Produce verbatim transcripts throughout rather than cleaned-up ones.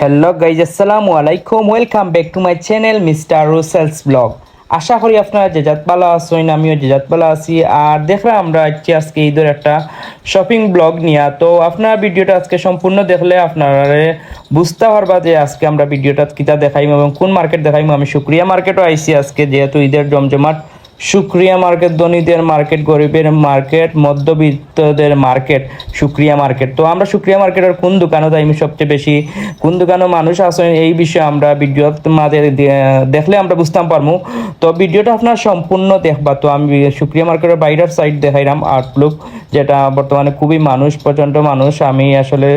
Hello guys, আসসালামু আলাইকুম। Welcome back to my channel, Mister Russell's Vlog. আশা করি আপনারা যে যাত ভালা আছইন, আমিও যে যাত ভালা আছি। আর দেখরা আমরা আইছি আজকে ঈদর একটা শপিং ব্লগ নিয়া। তো আপনারা ভিডিওটা আজকে সম্পূর্ণ দেখলে আপনারা বুঝতা পারবা যে আজকে আমরা ভিডিওটা কিতা দেখাইমু এবং কোন মার্কেট দেখাইমু। আমি শুক্রিয়া মার্কেটও আইছি আজকে, যেহেতু ঈদের জমজমাট। শুক্রিয়া মার্কেট, ধনীদের মার্কেট, গরিবের মার্কেট, মধ্যবিত্তদের মার্কেট, শুক্রিয়া মার্কেট। তো আমরা শুক্রিয়া মার্কেটর কোন দোকানো যাইমু সবচেয়ে বেশি, কোন দোকানো মানুষ আছে, এই বিষয়ে আমরা ভিডিওর মাঝে দে-, দেখলে আমরা বুঝতাম পারমু। তো ভিডিওটা আপনারা সম্পূর্ণ দেখবা। তো আমি শুক্রিয়া মার্কেটর বাইরের সাইড দেখাইরাম, আউটলুক, যেটা বর্তমানে খুবই মানুষ, প্রচণ্ড মানুষ। আমি আসলে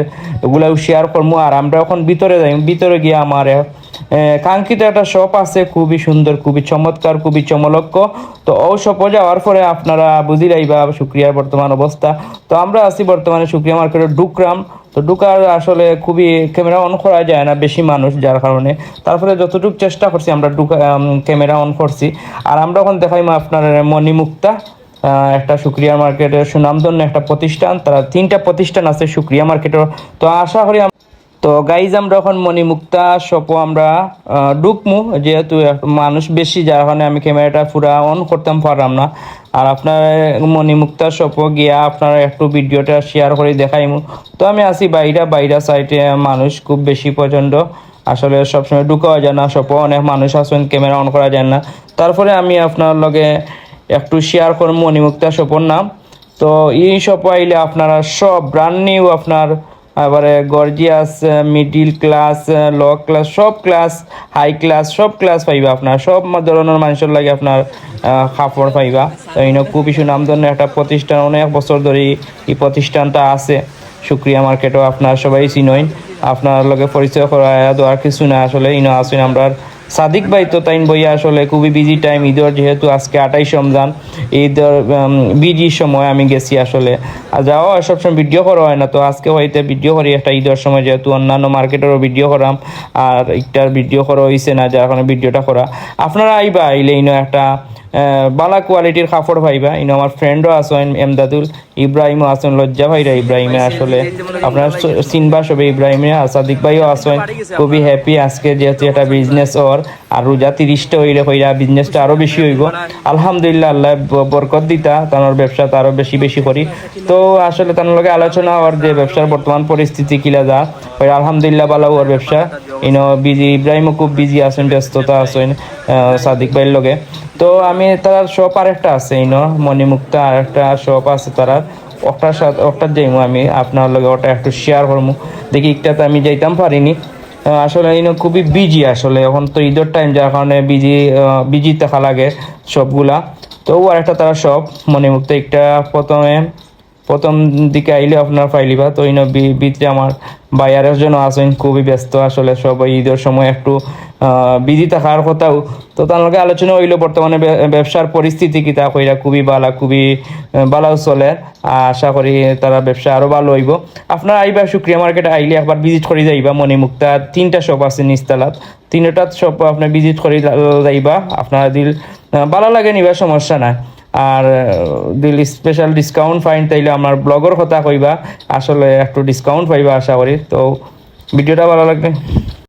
ওগুলাও শেয়ার করমু। আর আমরা এখন ভিতরে যাই, ভিতরে গিয়া আমার এ, কাঙ্ক্ষিত একটা শপ আছে, খুবই সুন্দর, খুবই চমৎকার, খুবই চমলক্ষ। তো ও শপও যাওয়ার পরে আপনারা বুঝি লাইবা শুক্রিয়ার বর্তমান অবস্থা। তো আমরা আছি বর্তমানে শুক্রিয়া মার্কেটে ঢুকরাম। তো ঢুকার আসলে খুবই ক্যামেরা অন করা যায় না, বেশি মানুষ যার কারণে। তারপরে যতটুকু চেষ্টা করছি আমরা ঢুকা, আম, ক্যামেরা অন করছি। আর আমরা এখন দেখাইমু আপনার মণিমুক্তা, আহ, একটা শুক্রিয়া মার্কেটের সুনামধন্য একটা প্রতিষ্ঠান। তারা তিনটা প্রতিষ্ঠান আছে শুক্রিয়া মার্কেটর। তো আশা করি আম-, তো গাইজ, আমরা এখন মণিমুক্তা শপও আমরা, আহ, ঢুকমু, যেহেতু এক-, মানুষ বেশি, যার কারণে আমি ক্যামেরাটা পুরা অন করতাম পারলাম না। আর আপনার মণিমুক্তা শপও গিয়া আপনারা একটু ভিডিওটা শেয়ার করে দেখাইমু। তো আমি আছি বাইরা, বাইরা সাইডে মানুষ খুব বেশি প্রচণ্ড, আসলে সবসময় ঢুকা যায় না শপও, অনেক মানুষ আছেন, ক্যামেরা অন করা যায় না। তারপরে আমি আপনার লগে একটু শেয়ার করমু মণিমুক্তা শপর নাম। তো এই শপও আইলে আপনারা সব ব্র্যান্ড নিউ আপনার, এবারে gorgeous, middle class, low class, সব ক্লাস, হাই ক্লাস, সব ক্লাস পাইবা। আপনারা সব মা-, ধরনের মানুষের লাগি আপনার, আহ, কাপড় পাইবা। তো ইনো খুবই সুনামধন্য একটা প্রতিষ্ঠান, অনেক বছর ধরে এই প্রতিষ্ঠানটা আছে। শুক্রিয়া মার্কেটও আপনারা সবাই চিনইন, আপনার লগে পরিচয় করাইয়া দেওয়ার কিছু না। আসলে ইনো আছইন আমরার সাদিক ভাই। তো তাইন বইয়া আসলে খুবই বিজি টাইম, ঈদর যেহেতু আজকে আঠাইশ রমজান, ঈদর, উম, বিজি সময় আমি গেছি আসলে। আর যাওয়া হয়, সবসময় ভিডিও করা হয় না, তো আজকে হয়তো ভিডিও করি একটা ঈদর সময়, যেহেতু অন্যান্য মার্কেটেরও ভিডিও করাম, আর একটার ভিডিও করা হইছে না, যার কারণে ভিডিওটা করা। আপনারা আইবা, আইলে ইনো একটা, আহ, বালা কোয়ালিটির কাপড় পাইবা। ইনো আমার ফ্রেন্ডও আছইন, এমদাদুল ইব্রাহিমও আছইন, লজ্জা ভাইরা ইব্রাহিমে আসলে আপনারা চ-, চিনবা সবে ইব্রাহিমে, আর সাদিক ভাইও আছইন। খুবই হ্যাপি আজকে, যেহেতু একটা বিজনেস ওর, আর রোজা তিরিশটা হইলে কইরা বিজনেসটা আরো বেশি হইব। আলহামদুলিল্লাহ, আল্লাহ ব-, বরকত দিতা, তার ব্যবসাটা আরো বেশি বেশি করি। তো আসলে তার লগে আলোচনা ওর যে ব্যবসার বর্তমান পরিস্থিতি কিলা যা, ওই আলহামদুলিল্লাহ ভালা ওর ব্যবসা। ইনো বিজি, ইব্রাহিমও খুব বিজি আছইন, ব্যস্ততা আছইন, আহ, সাদিক ভাইর লগে। তো আমি তার শপ আরেকটা আছে, ইনো মণিমুক্তা আরেকটা শপ আছে তার। ওটার সাথে, ওটার যাইমু আমি আপনার লগে, ওটা একটু শেয়ার করমু। দেখি, একটাতে আমি যাইতাম পারিনি। আহ, আসলে ইনো খুবই বিজি আসলে, এখন তো ঈদর টাইম, যার কারণে বিজি, আহ, বিজি থাকা লাগে সবগুলা। তো ও আরেকটা তার শপ মণিমুক্তা, একটা প্রথমে প্রথম দিকে আইলে আপনারা পাইলিবা। তো ইনো বি-, ভিতরে আমার ভাই আরেকজনও আছইন, খুবই ব্যস্ত আসলে, সবাই ঈদর সময় একটু, আহ, বিজি থাকার কথাও। তো তার লগে আলোচনা হইলো বর্তমানে ব্য-, ব্যবসার পরিস্থিতি কিতা কইরা, খুবই ভালা, খুবই, আহ, ভালাও চলে। আশা করি তার ব্যবসা আরো ভালা হইব। আপনারা আইবা শুক্রিয়া মার্কেট আইলে একবার ভিজিট করি যাইবা, মণিমুক্তা তিনটা শপ আছে নিচতলাত, তিনটাত শপ আপনারা ভিজিট করি যা-, যাইবা। আপনারা দিল, আহ, ভালা লাগে নিবা, সমস্যা নাই। আর, আহ, দিল স্পেশাল ডিসকাউন্ট পাইন, তাইলে আমার ব্লগর কথা কইবা, আসলে একটু ডিসকাউন্ট পাইবা আশা করি। তো ভিডিওটা ভালা লাগলে